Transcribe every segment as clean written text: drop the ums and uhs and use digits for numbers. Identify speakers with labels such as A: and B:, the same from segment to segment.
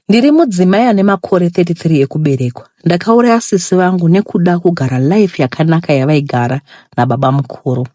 A: Ndiri mudzimai ane makore 33 ekuberekwa. Ndakauraya sisi vangu nekuda kugara life yakanaka yavaigara nababa mukuru.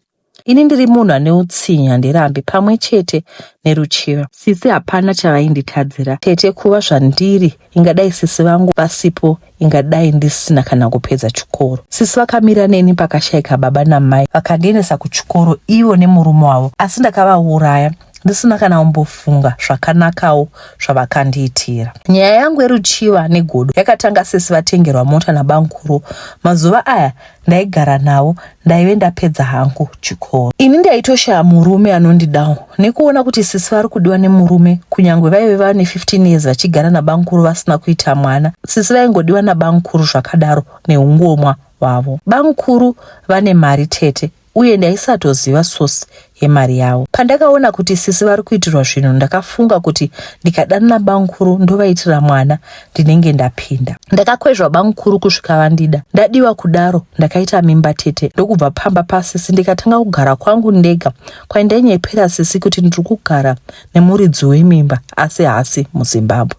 A: Ini ndiri munhu ane utsinye handirambi pamwe chete neruchiva. Sisi hapana chavainditadzira. Tete kuva zvandiri ingadai sisi vangu vasipo ingadai ndisina kana kupedza chikoro. Sisi vakamira neni pakashaika baba namai vakandiendesa kuchikoro ivo nemurume wavo asi ndakavauraya ndisina kana kumbofunga zvakanakawo zvavakandiitira. Nyaya yangu yeruchiva negodo yakatanga sisi vatengerwa mota nabankuru. Mazuva aya ndaigara navo ndaive ndapedza hangu chikoro. Ini ndaitoshaya murume anondidawo nekuona kuti sisi vari kudiwa nemurume kunyangwe vaive vane 15 years vachigara nabankuru vasina kuita mwana. Sisi vaingodiwa nabankuru zvakadaro neungomwa hwavo. Bankuru vane mari tete uye ndaisatoziva source yemari yavo. Pandakaona kuti sisi vari kuitirwa zvinhu ndakafunga kuti ndikadanana bamukuru ndovaitira mwana ndinenge ndapinda. Ndakakwezva bamukuru kusvika vandida. Ndadiwa kudaro ndakaita mimba tete ndokubva pamba pasisi ndikatanga kugara kwangu ndega kwaindainyepera sisi kuti ndiri kugara nemuridzi wemimba asi haasi muZimbabwe.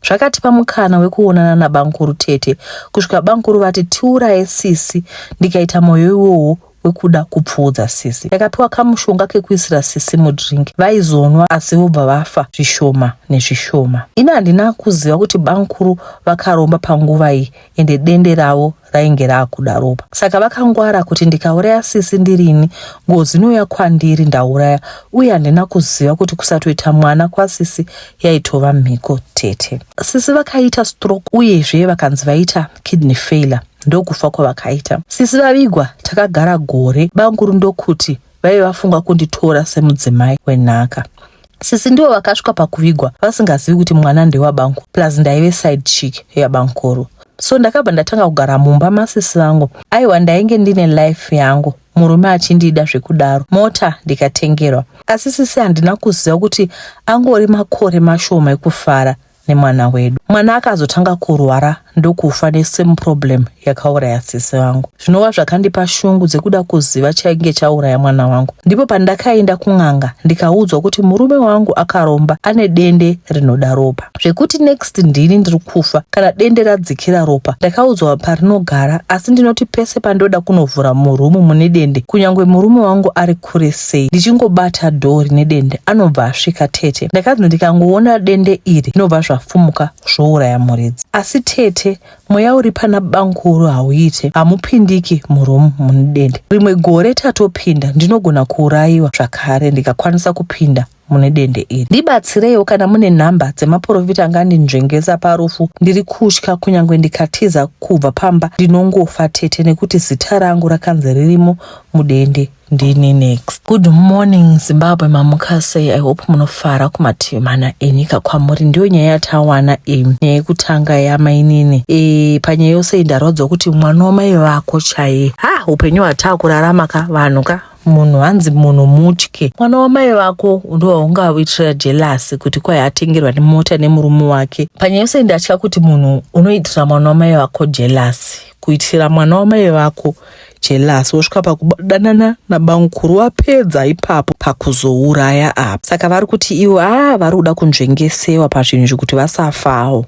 A: Zvakatipa mukana wekuonana nabankuru tete kusvika bankuru vati tiuraye sisi ndikaita moyo iwowo wekuda kupfuudza sisi. Ndakapiwa kamushonga kekuisira sisi mudrink vaizonwa asi vobva vafa zvishoma nezvishoma. Ini handina kuziva kuti bankuru vakaromba panguva iyi ende dende ravo rainge raakuda ropa saka vakangwara kuti ndikauraya sisi ndirini ngozi inouya kwandiri ndauraya uye handina kuziva kuti kusatoita mwana kwasisi yaitova mhiko tete sisi vakaita stroke uyezve vakanzi vaita kidney failure ndokufa kwavakaita sisi vavigwa takagara gore banguru ndokuti vaive vafunga kunditora semudzimai wenhaka sisi ndivo vakasvika pakuvigwa vasingazivi kuti mwana ndewabangu plus ndaive side chick yabankuru so ndakabva ndatanga kugara mumba masisi vangu aiwa ndainge ndine life yangu murume achindida zvekudaro mota ndikatengerwa asi sisi handina kuziva kuti angori makore mashoma ekufara nemwana wedu. Mwana akazotanga kurwara ndokufa nesame problem yakauraya sisi vangu, zvinova zvakandipa shungu dzekuda kuziva chainge chauraya mwana wangu. Ndipo pandakaenda kun'anga ndikaudzwa kuti murume wangu akaromba ane dende rinoda ropa zvekuti next ndini ndiri kufa kana dende radzikira ropa. Ndakaudzwa parinogara asi ndinoti pese pandoda kunovhura murumu mune dende kunyangwe murume wangu ari kure sei ndichingobata dhoo rine dende anobva asvika tete ndakanzi ndikangoona dende iri zvinobva zvafumuka zvouraya muridzi asi tete mweya uri pana bankuru hauite hamupindiki muroom mune dende rimwe gore tatopinda ndinogona kuurayiwa zvakare ndikakwanisa kupinda mune dende iri. Ndibatsireiwo kana mune nhamba dzemaporofita angandinzvengesa parufu. Ndiri kutya kunyangwe ndikatiza kubva pamba ndinongofa tete nekuti zita rangu rakanzi ririmo mudende ndini next. Good morning Zimbabwe, mamuka sei? I hope munofara kumativi mana enyika kwamuri. Ndiyo nyaya yatawana iyi, nyaya yekutanga yamainini. E, panyaya yose iyi ndarwadzwa kuti mwana wamai vako chaiye. Ha, upenyu hwataakurarama ka vanhu ka munhu hanzi munhu mutye mwana wamai vako ndowaungaitira jelasi kuti kwai atengerwa nemota nemurume wake panyaya yose ndatya kuti munhu unoitira mwana wamai vako jelasi kuitira mwana wamai vako jelasi wosvika pakudanana nabamukuru wapedza ipapo pakuzouraya apa saka vari kuti ivo a ah, vari kuda kunzvengesewa pazvinhu izvi kuti vasafawo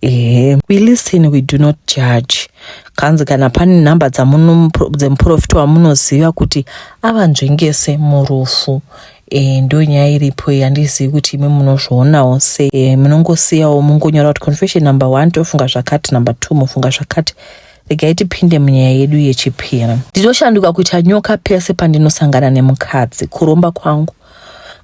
A: Ehe, we listen we do not judge. Kanzi kana pane nhamba dzemuprofita wamunoziva kuti avanzvengese murufu e, ndo nyaya iripo iyi handizivi kuti imi munozvionawo sei e, munongosiyawo mungonyora kuti confession number one tofunga zvakati number two mofunga zvakati regai tipinde munyaya yedu yechipiri ndinoshanduka kuita nyoka pese pandinosangana nemukadzi kuromba kwangu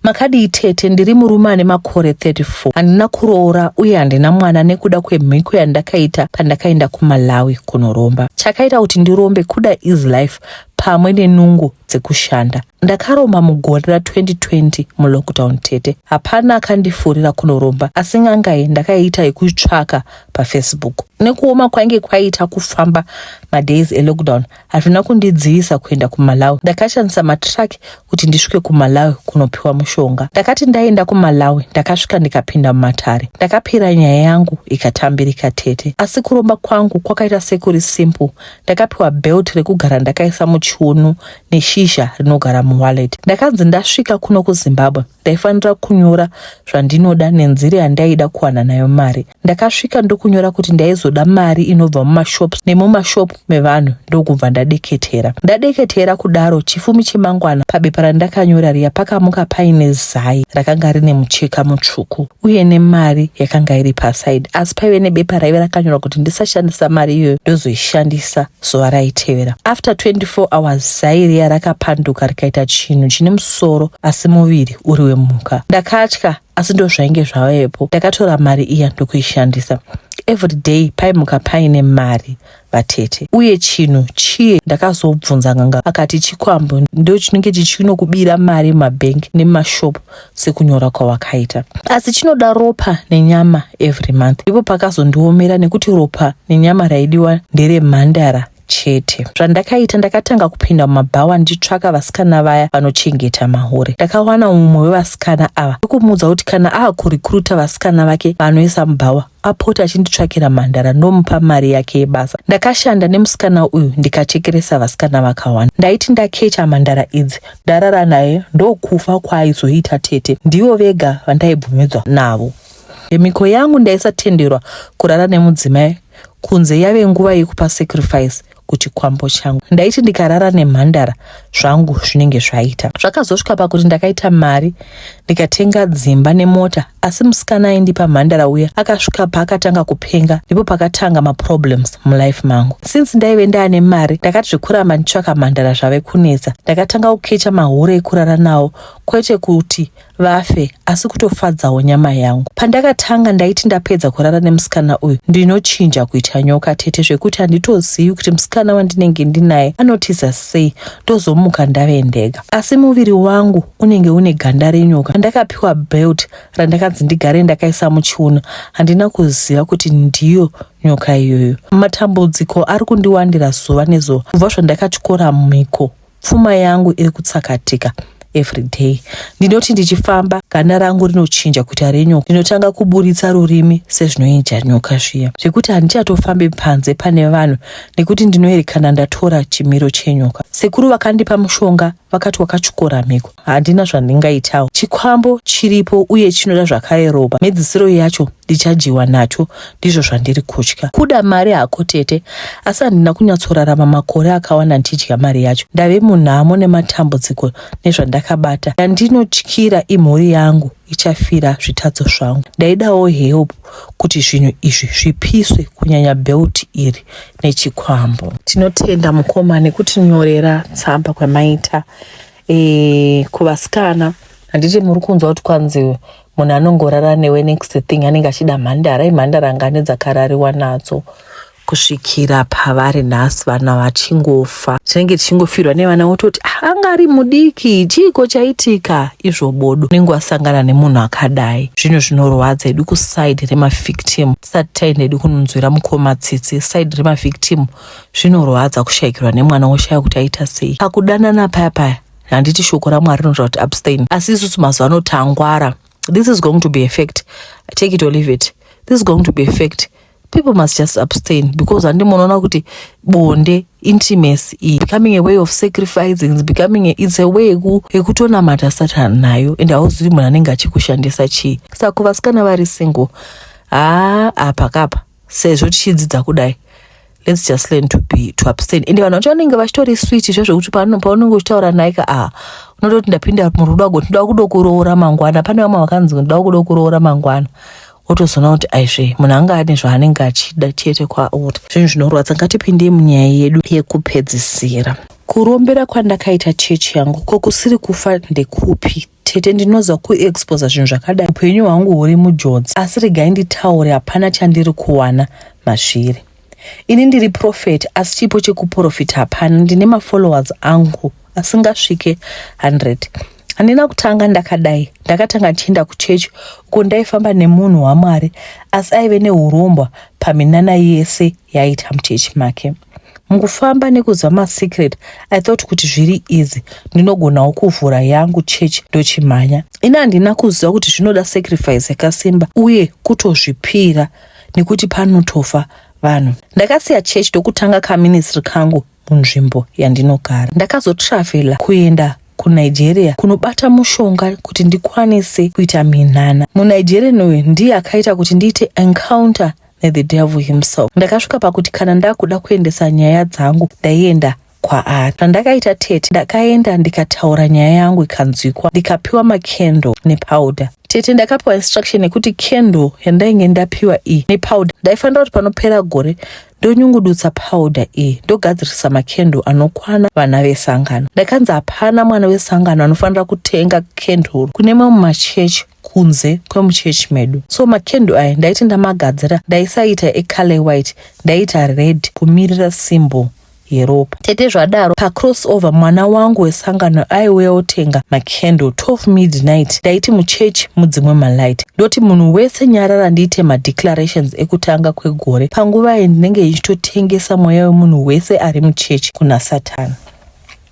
A: Makadii tete, ndiri murume ane makore 34. Handina kuroora uye handina mwana nekuda kwemhiko yandakaita pandakaenda kuMalawi kunoromba. Chakaita kuti ndirombe kuda easy life pamwe nenungo dzekushanda. Ndakaromba mugore ra2020 mulockdown tete. Hapana akandifurira kunoromba asi n'anga iyi ndakaiita yekutsvaka pafacebook. Nekuoma kwainge kwaita kufamba madays elockdown Hazvina kundidzivisa kuenda kuMalawi. Ndakashandisa matruck kuti ndisvike kuMalawi kunopiwa mushonga. Ndakati ndaenda kuMalawi ndakasvika ndikapinda mumatare. Ndakapira nyaya yangu ikatambirika tete. Asi kuromba kwangu kwakaita sekuri simple. Ndakapiwa belt rekugara ndakaisa muchiunu neshizha rinogara muwallet. Ndakanzi ndasvika kuno kuZimbabwe. Ndaifanira kunyora zvandinoda nenzira yandaida kuwana nayo mari. Ndakasvika ndokunyora kuti ndaizoda mari inobva mumashops nemumashop mevanhu ndokubva ndadeketera. Ndadeketera kudaro chifumi chemangwana pabepa randakanyora riya pakamuka paine zai rakanga rine mucheka mutsvuku uye nemari yakanga iri pasaidi asi paive nebepa raive rakanyorwa kuti ndisashandisa mari iyoyo ndozoishandisa zuva raitevera. After 24 hours zai riya rakapanduka rikaita chinhu chine musoro asi muviri uri wemhuka. Ndakatya asi ndozvainge zvavepo. Ndakatora mari iya ndokuishandisa. Every day paimuka paine mari vatete uye chinhu chiye ndakazobvunza n'anga akati chikwambo ndo chinenge chichinokubira mari mumabhengi nemumashop sekunyora kwawakaita asi chinoda ropa nenyama every month ndipo pakazondiomera nekuti ropa nenyama raidiwa nderemhandara chete. Zvandakaita ndakatanga kupinda mumabhawa ndichitsvaka vasikana vaya vanochengeta mahure. Ndakawana mumwe wevasikana ava ndokumuudza kuti kana aakurikruta vasikana vake vaanoisa mubhawa apote achinditsvakira mhandara ndomupa mari yake yebasa. Ndakashanda nemusikana uyu ndikachekeresa vasikana vakawanda. Ndaiti ndakecha mhandara idzi ndarara naye ndokufa kwaaizoita tete. Ndivo vega vandaibvumidzwa navo. Mhiko yangu ndaisatenderwa kurara nemudzimai kunze yave nguva yekupa sacrifice kuchikwambo changu. Ndaiti ndikarara nemhandara zvangu zvinenge zvaita. Zvakazosvika pakuti ndakaita mari ndikatenga dzimba nemota asi musikana aindipa mhandara uya akasvika paakatanga kupenga ndipo pakatanga maproblems mulife mangu. Since ndaive ndaane mari ndakati zvekuramba nditsvaka mhandara zvave kunetsa. Ndakatanga kukecha mahure ekurara nawo kwete kuti vafe asi kutofadzawo nyama yangu. Pandakatanga ndaiti ndapedza kurara nemusikana uyu ndinochinja kuita nyoka tete zvekuti handitozivi kuti musikana wandinenge ndinaye anotiza sei ndozomuka ndave ndega. Asi muviri wangu unenge une ganda renyoka. Ndakapiwa belt randakanzi ndigare ndakaisa muchiuno handina kuziva kuti ndiyo nyoka iyoyo. Matambudziko ari kundiwandira zuva nezuva kubva zvandakatyora mhiko Pfuma yangu iri kutsakatika everyday. Ndinoti ndichifamba ganda rangu rinochinja kuita renyoka. Ndinotanga kuburitsa rurimi sezvinoita nyoka zviya zvekuti handichatofambi panze pane vanhu nekuti ndinoerekana ndatora chimiro chenyoka. Sekuru vakandipa mushonga vakati wakatyora mhiko. Handina zvandingaitawo. Chikwambo chiripo uye chinoda zvakare ropa. Mhedzisiro yacho ndichadyiwa nacho ndizvo zvandiri kutya. Kuda mari hako tete asi handina kunyatsorarama makore akawanda ndichidya mari yacho. Ndave munhamo nematambudziko nezvandakabata. Yandinotyira imhuri yangu ichafira zvitadzo zvangu. Ndaidawo help kuti zvinhu izvi zvipiswe kunyanya belt iri nechikwambo. Tinotenda mukoma nekutinyorera tsamba kwamaita e, kuvasikana handiti muri kunzwa kuti kwanzi munhu anongorara newe next thing anenge achida mhandara imhandara ngani dzakarariwa nadzo kusvikira pavari nhasi vana vachingofa tinenge tichingofirwa nevana wototi ah, anga ari mudiki chiiko chaitika izvo bodo unenge wasangana nemunhu akadai zvinhu zvinorwadza edu kuside remavictim tisati taenda edu kunonzwira mukoma tsitsi side remavictim zvinorwadza kushaikirwa nemwana woshaya kuti aita sei pakudanana paya paya handiti shoko ramwari rinotaura kuti abstain asi isusu mazuva ano tangwara this is going to be a fact take it or leave it this is going to be a fact people must just abstain because handi munoona kuti bonde intimacy iyi becoming a way of sacrificing it's becoming a, it's a way yekutonamata satan nayo and hauzivi munhu anenge achikushandisa chii saka kuvasikana vari single haa apa kapa sezvo tichidzidza kudai let's just learn to be to abstain ende vanhu vacho vanenge vachitori sweet izvo zvekuti paunenge uchitaura naye ka ah unototi ndapinda murudo agoti ndoda kudo kuroora mangwana pane vamwe vakanzi ndoda kudo kuroora mangwana wotozoona kuti aizve munhu anga ane zvaanenge achida chete kwauri zvinhu zvinorwadza ngatipindei munyaya yedu yekupedzisira kurombera kwandakaita chechi yangu ko kusiri kufa ndekupi Tete ndinoziva kuexposa zvinhu zvakadai upenyu hwangu huri mujodzi asi regai nditaure hapana chandiri kuwana mazviri. Ini ndiri prophet asi chipo chekuprofita hapana ndine mafollowers angu asingasvike 100. Handina kutanga ndakadai ndakatanga ndichienda kuchechi uko ndaifamba nemunhu waMwari asi aive nehurombwa paminana yese yaiita muchechi make. Mukufamba nekuziva masecret I thought kuti zviri easy ndinogonawo kuvhura yangu church ndochimhanya. Ini handina kuziva kuti zvinoda sacrifice yakasimba uye kutozvipira nekuti panotofa vanhu. Ndakasiya church ndokutanga kaministry kangu munzvimbo yandinogara. Ndakazotravela kuenda kuNigeria kunobata mushonga kuti ndikwanise kuita minana. MuNigerian uyu ndiye akaita kuti ndiite encounter nethe devil himself. Ndakasvika pakuti kana ndakuda kuendesa nyaya dzangu ndaienda kwaari. Zvandakaita tete, ndakaenda ndikataura nyaya yangu ikanzwikwa, ndikapiwa macandle nepowder. Tete, ndakapiwa instruction yekuti candle yandainge ndapiwa iyi nepowder ndaifanira kuti panopera gore ndonyungudutsa powder iyi, ndogadzirisa macandle anokwana vana vesangano. Ndakanzi hapana mwana wesangano anofanira kutenga candle kune mamwe machechi kunze kwemuchechi medu. So macandle aya ndaiti ndamagadzira, ndaisaita ecolour white, ndaiita red kumirira symbol yeropa. Tete, zvadaro, pacrossover mwana wangu wesangano aiuya otenga macandle 12 midnight. Ndaiti muchechi mudzimwe malight, ndoti munhu wese nyarara, ndiite madeclarations ekutanga kwegore. Panguva iyi ndinenge ichitotengesa mweya wemunhu wese ari muchechi kuna Satani.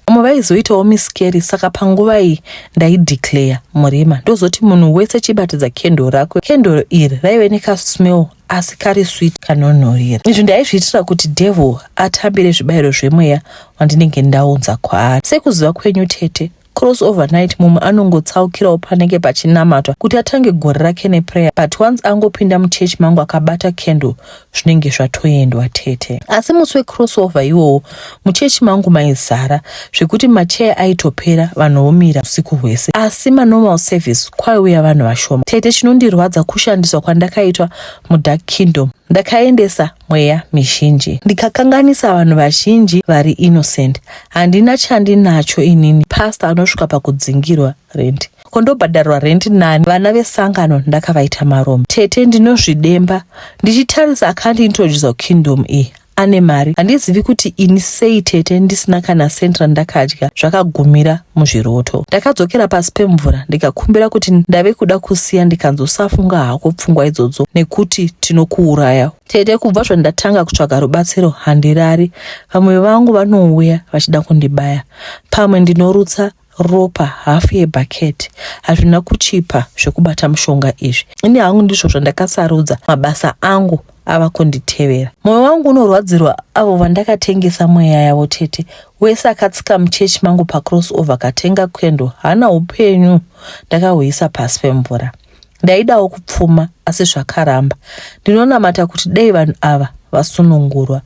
A: Vamwe vaizoitawo miscarry, saka panguva iyi ndaideclare murima, ndozoti munhu wese chibatidza candle rako. Candle iri raive nekasmell asi kari sweet, kanonhuhwira. Izvi ndaizviitira kuti devil atambire zvibayiro zvemweya wandinenge ndaunza kwaari. Sekuziva kwenyu tete, cross overnight mumwe anongotsaukirawo panenge pachinamatwa kuti atange gore rake neprayer, but once angopinda muchechi mangu akabata candle, zvinenge zvatoendwa tete. Asi musi wecrossover iwowo muchechi mangu maizara zvekuti macheya aitopera, vanhu vomira usiku hwese, asi manormal service kwaiuya vanhu vashoma. Tete, chinondirwadza kushandiswa kwandakaitwa mudark kingdom. Ndakaendesa mweya mizhinji, ndikakanganisa vanhu vazhinji vari innocent. Handina chandinacho inini. Pasta anosvika pakudzingirwa rendi, kondobhadharwa rendi nani? Vana vesangano ndakavaita marombe. Tete, ndinozvidemba ndichitarisa akandiintrodusa kingdom iyi ane mari. Handizivi kuti ini sei tete ndisina kana senti randakadya. Zvakagumira muzviroto. Ndakadzokera pasi pemvura ndikakumbira kuti ndave kuda kusiya, ndikanzi usafunga hako pfungwa idzodzo nekuti tinokuuraya. Tete, kubva zvandatanga kutsvaga rubatsiro handirari. Vamwe vangu vanouya vachida kundibaya, pamwe ndinorutsa ropa hafu yebhaketi. Hazvina kuchipa zvekubata mushonga izvi. Ini hangu ndizvo zvandakasarudza, mabasa angu ava kunditevera. Mwoyo wangu unorwadzirwa avo vandakatengesa mweya yavo. Tete, wese akatsika muchechi mangu pacross over katenga candle haana upenyu, ndakahuisa pasi pemvura. Ndaidawo kupfuma asi zvakaramba. Ndinonamata kuti dei vanhu ava vasunungurwa.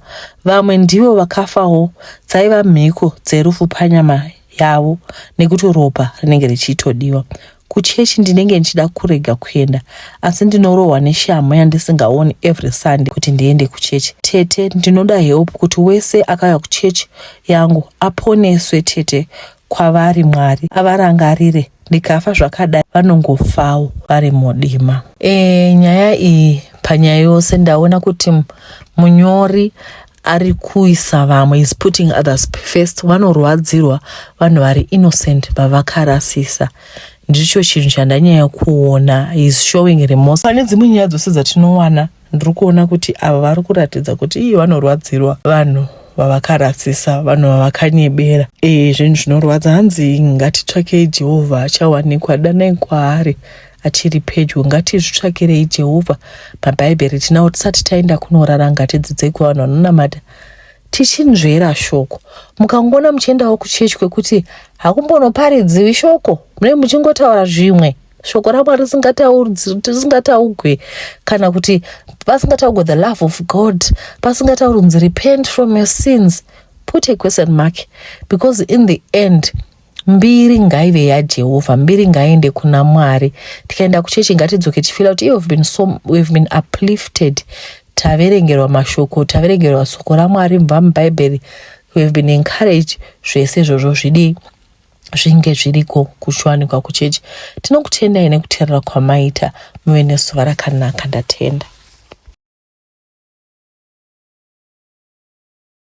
A: Vamwe ndivo vakafawo, dzaiva mhiko dzerufu panyama yavo nekuti ropa rinenge richitodiwa. Kuchechi ndinenge ndichida kurega kuenda, asi ndinorohwa neshamhu yandisingaoni every Sunday kuti ndiende kuchechi. Tete, ndinoda help kuti wese akauya kuchechi yangu aponeswe. Tete, kwavari Mwari avarangarire. Ndikafa zvakadai, vanongofawo vari mudima. Nyaya iyi, panyaya yose ndaona kuti munyori ari kuisa vamwe, is putting others first. Vanorwadzirwa vanhu vari innocent vavakarasisa. Ndicho chinhu chandanyanya kuona, is showing remorse. Pane dzimwe nyaya dzose dzatinowana, ndiri kuona kuti ava vari kuratidza kuti ii vanorwadzirwa vanhu vavakarasisa, vanhu vavakanyebera. Zvinhu zvinorwadza. Hanzi ngatitsvakei Jehovha achawanikwa, danai kwaari achiri pedyo. Ngatizvitsvakirei Jehovha. Pabhaibheri tinawo. Tisati taenda kunorara, ngatidzidzei kuvanhu vanonamata, tichinzvera shoko. Mukangoona muchiendawo kuchechi kwekuti hakumbonoparidziwi shoko, munenge muchingotaura zvimwe, shoko raMwari risingataugwe, kana kuti pasingataugwe the love of God, pasingatauri kunzi repent from your sins, put a question mark, because in the end mbiri ngaive yaJehovha, mbiri ngaiende kuna Mwari. Tikaenda kuchechi, ngatidzoke tichifeela kuti we've been uplifted, taverengerwa mashoko, taverengerwa soko raMwari mubva mubhaibheri, we've been encouraged. Zvese izvozvo zvidii, zvinge zviriko kuchiwanikwa kuchechi. Tinokutendai nekuteerera kwamaita. Muve nezuva rakanaka. Ndatenda.